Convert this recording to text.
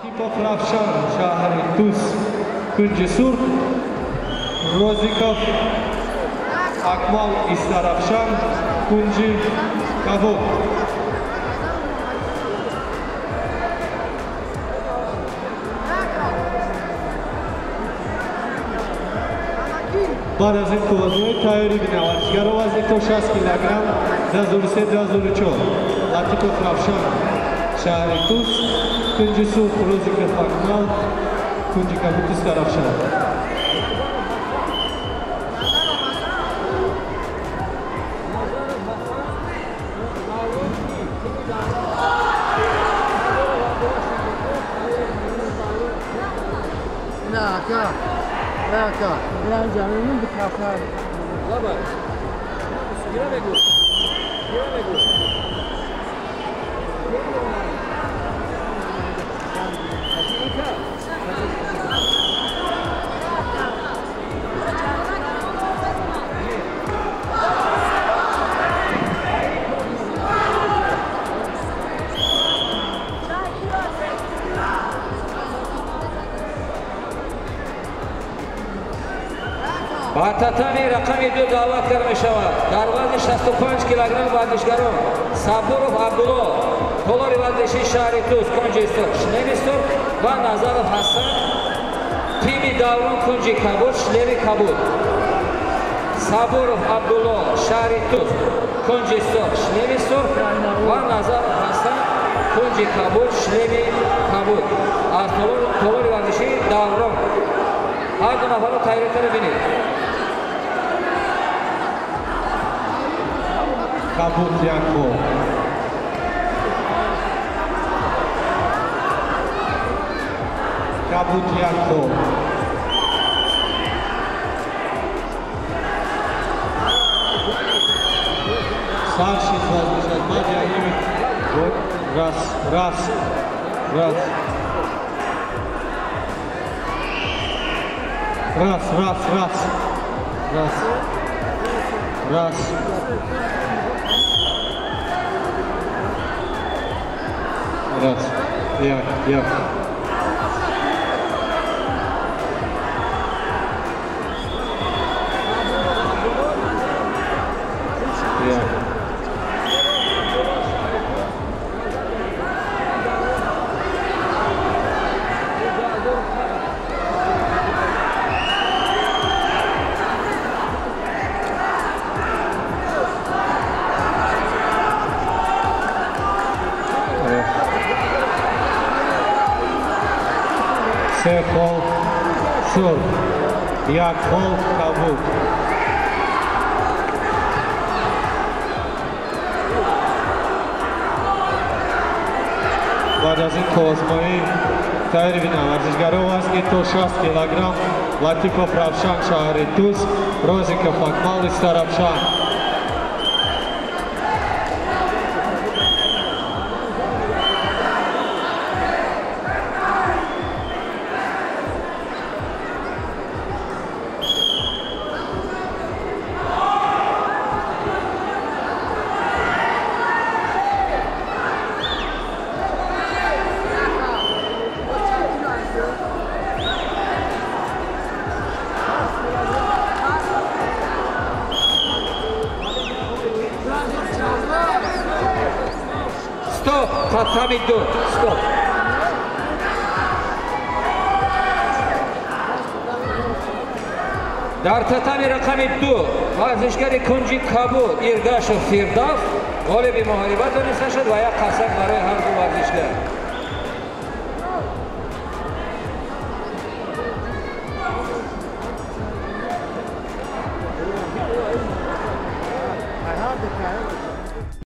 Латипов Равшан, шаҳри Тус, кунҷи сурх, Розиков Акмал, Истаравшан, кунҷи кабуд. Баъд аз ин қувватҳои тайёрӣ бинам варзишгаро вазни то 60 килограмм 2003-2004. Латипов Равшан, шаҳри Тус, кунҷи сурх, Розиков Акмал, кунҷи кабуд, Истаравшан. Ба татами рақами 2 даъват карда мешавад. Дар вазни 65 килограмм варзишгарон Сабуров Абдулло, толори варзишии шаҳри Тус, кунҷи сурх, шлеми сурх, ва Назаров Ҳасан, тими Даврон, кунҷи кабуд, шлеми кабуд. Сабуров Абдулло, шаҳри Тус, кунҷи сурх, шлеми сурх, ва Назаров Ҳасан, кунҷи кабуд, шлеми кабуд, аз толори варзишии Даврон. Ҳар ду нафарро тайёритаро бинед. Кабуд як хол. Кабуд як хол. Сар шид вазмиш аз баъд як раз, раз, раз. Раз, раз, раз. Раз. Раз. Раз. Як, як. Як. Се хол сурх, як хол кабуд. Баъд аз ин қуввазмоӣ тайёрӣ бинам варзишгаро вазни то 60 килограмм Латипов Равшан, шаҳри Тус, Розиков Акмал, Истаравшан. Стоп! Татами 2. Стоп! Дар татами рақами 2 варзишгари кунҷи кабуд Иргашев Фирдавс ғолиби муҳориба дониста шуд ва як қарсак барои ҳар